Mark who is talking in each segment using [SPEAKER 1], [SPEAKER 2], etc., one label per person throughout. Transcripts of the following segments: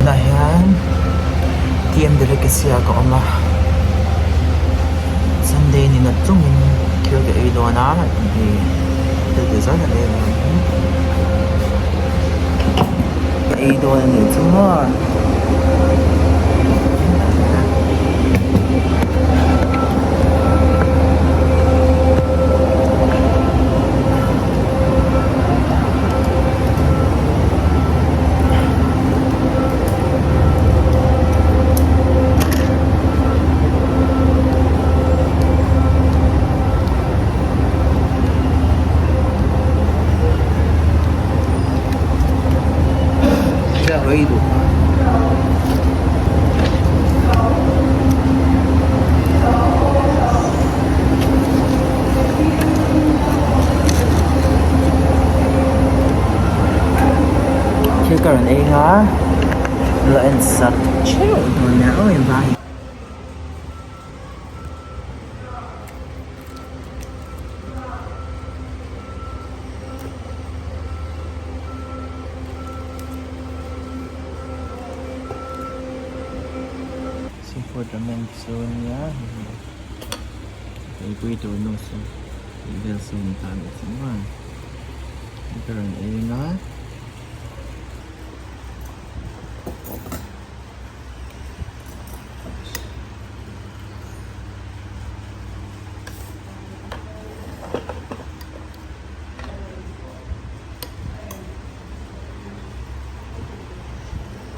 [SPEAKER 1] Tunah hian TM Delicacy ah ka awm a, Sunday ni nat chungin thil ka ei dawn a, ih thil ti zat an ei ang ka ei dawn a nih chu maw. Thil ka rawn ei nga la en sak theuh dawn nia aw engvang in. Seafood ramen chu nia eipui tur nu saw tih vel saw ni ta ni chu maw ka rawn ei anga.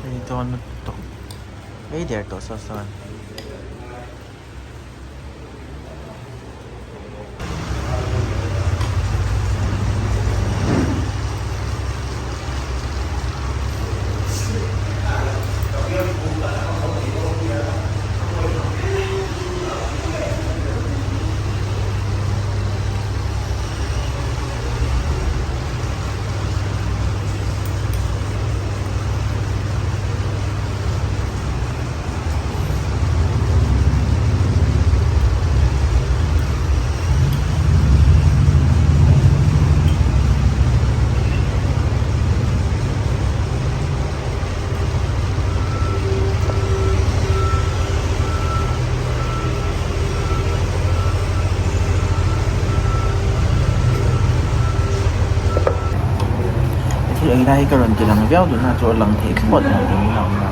[SPEAKER 1] Hei dawn lutuk ei der tawh saw sawn. Thil ei lai hi ka rawn ti lang viau tuna chu a lang thei thlawt lo niin a awm a.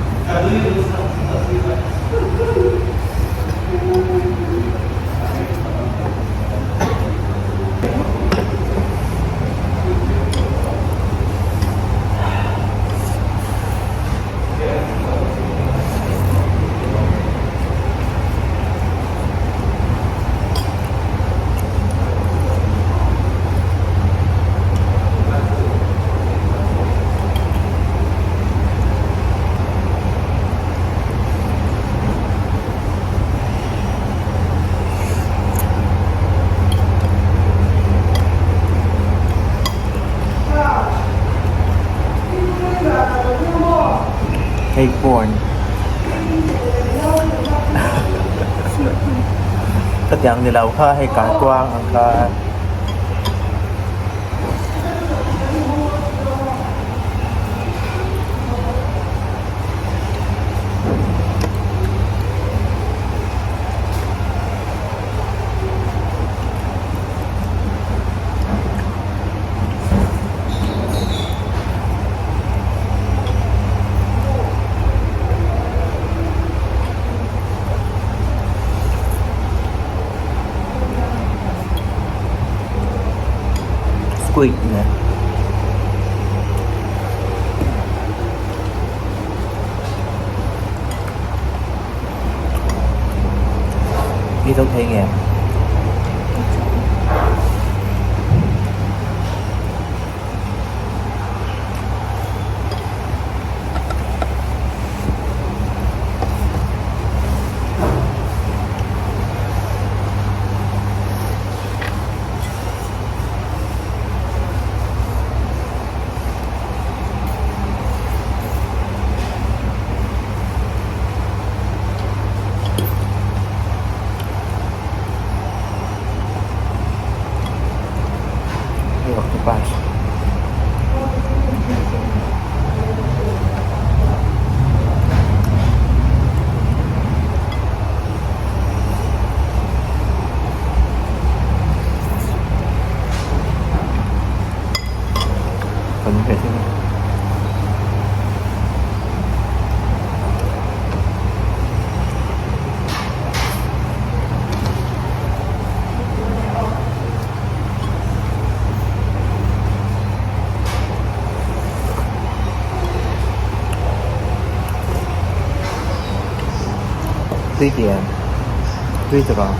[SPEAKER 1] Hei porn Khatiang ni lo kha hei kaikuang ang kha. Squid nè. Đi đâu thấy nghe. Hei octopus. he thil hi. Tui ti em? Tui ti rawh.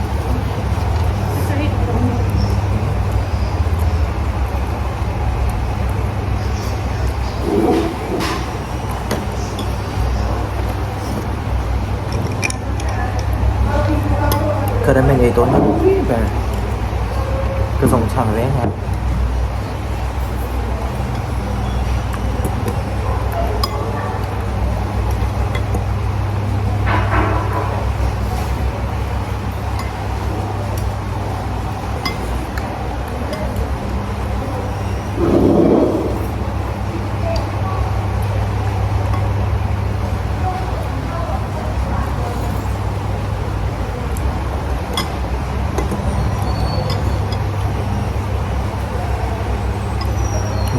[SPEAKER 1] Ka ramen ei tawh na tui ber ka zawng chhang reng a.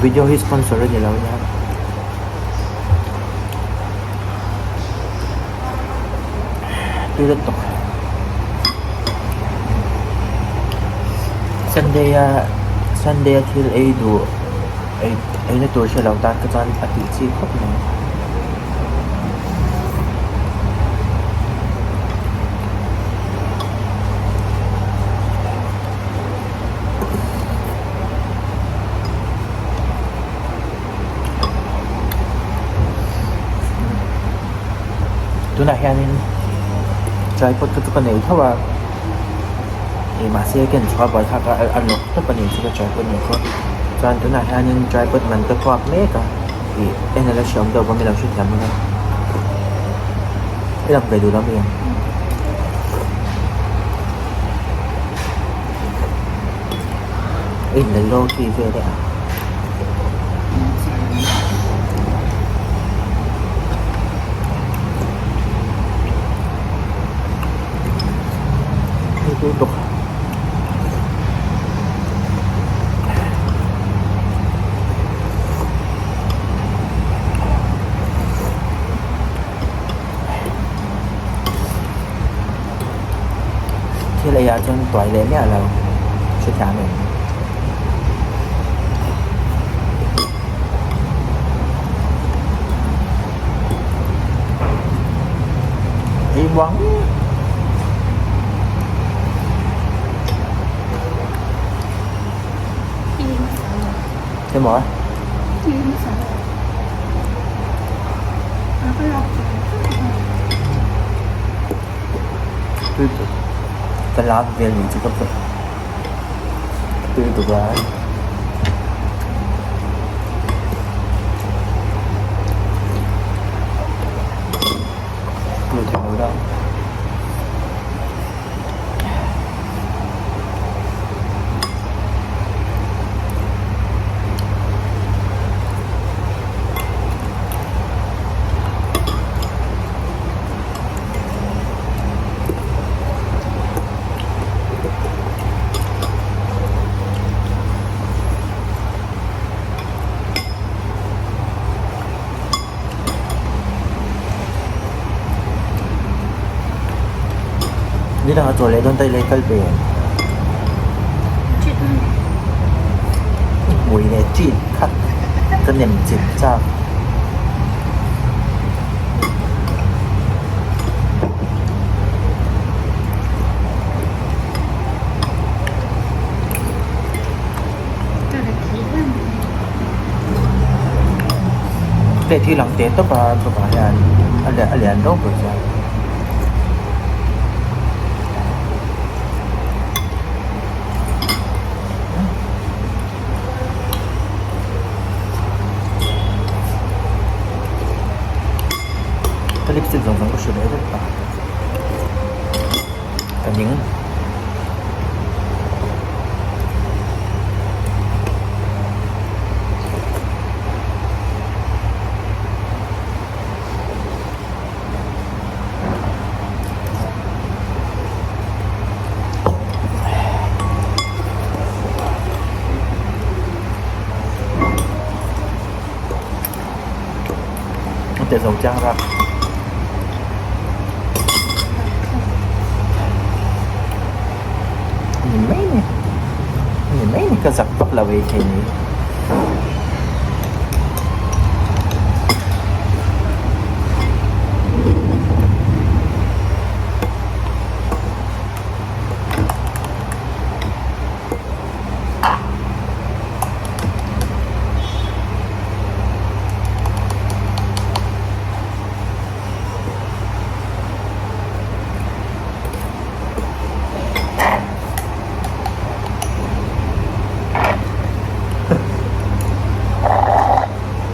[SPEAKER 1] Video hi sponsor a ni lo nia. Tui lutuk. Sunday a Sunday a thil ei duh ei eina tur hre lo tan te chuan a tih chi khawp mai. Tunah hianin tripod te chu ka nei tho a ih mahse ka inchhuah buai thlak a a lawk tawp a ni chu ka tripod nen chuan chuan tunah hianin tripod man ka kuak mek a ih en ala hreawm deuh bawk a mi lo hrethiam bawk a i lang ve duh lo mi ang. In la low key vel e a. Hei tui bawk. Thil ei ah chuan tuai leh miah lo hrethiam em. Ei muang Emaw Tui tuk ka lak vel nih chu ka pe tui tuk a. Tui thei lo dang. Ni dangah chaw leh dawn ta ila i kal ve em? Hmui leh ṭin khat ka nem chip chak. Plate hi lang teh tawp a chawpah hian a lian ropui chuan. Ka lipstick zawng zawng ka hre leh vek ta ka ning. te zo chiang rap. Ni mai ni. Ni mai ni ka zak vak lo ei thei ni.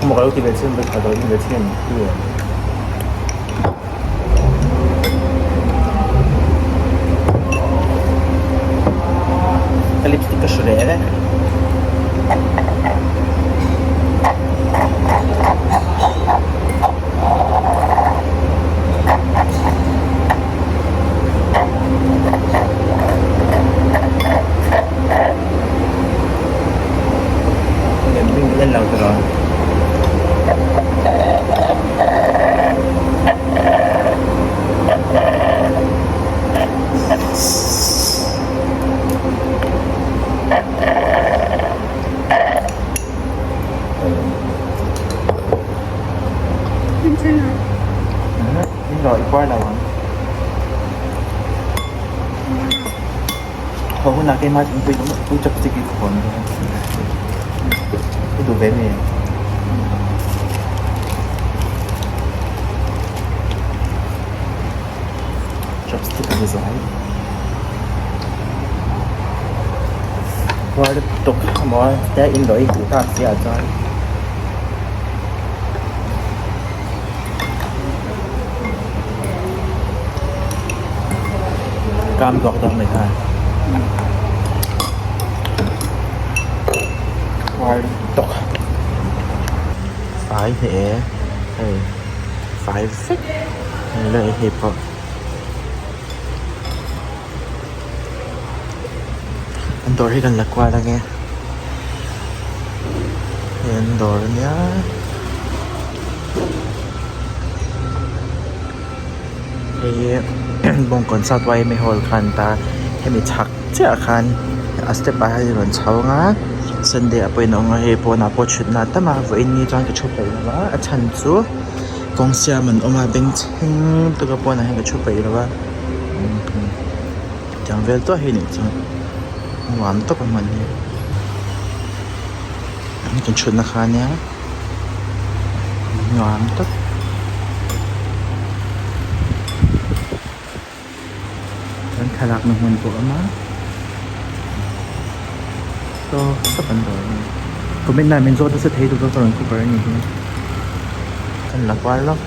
[SPEAKER 1] Maw ka lo ti ve chin vek a lo in ve chin ti em. Ka lipstick ka hru leh vek. Haw hunah keimah chu pui pui chap chick i khawn dawn i duh ve mi? Chopstick a ni zuai puar lutuk emaw tia in lawh i hmuh tak chiah chuan. Kam duak duak mai khan puar lutuk fai hle hei fai vek hei hei pawh an dawr hi kan la kual ange hei an dawr ania hei hi bawngkawn south yma hall kha an ta hemi chhak chiah ah khan a step ah hian a rawn chho ang a sunday ah pawh in a awm a hei pawnah pawh thutna a tam a vawiin ni chuan ka thu peih lo a a chhan chu. Kawng siam an awm a bengchheng lutuk a pawnah hian ka thu peih lo a tiang vel tawh hi nih chuan nuam tawp a hman hi kan thutna kha ania nuam tawp. Kan thlalakna hmun pawh a awm a saw sawp an dawr a ni comment ah min zawt nasa thei duh ka rawn cover a nih hi kan la kual lawk.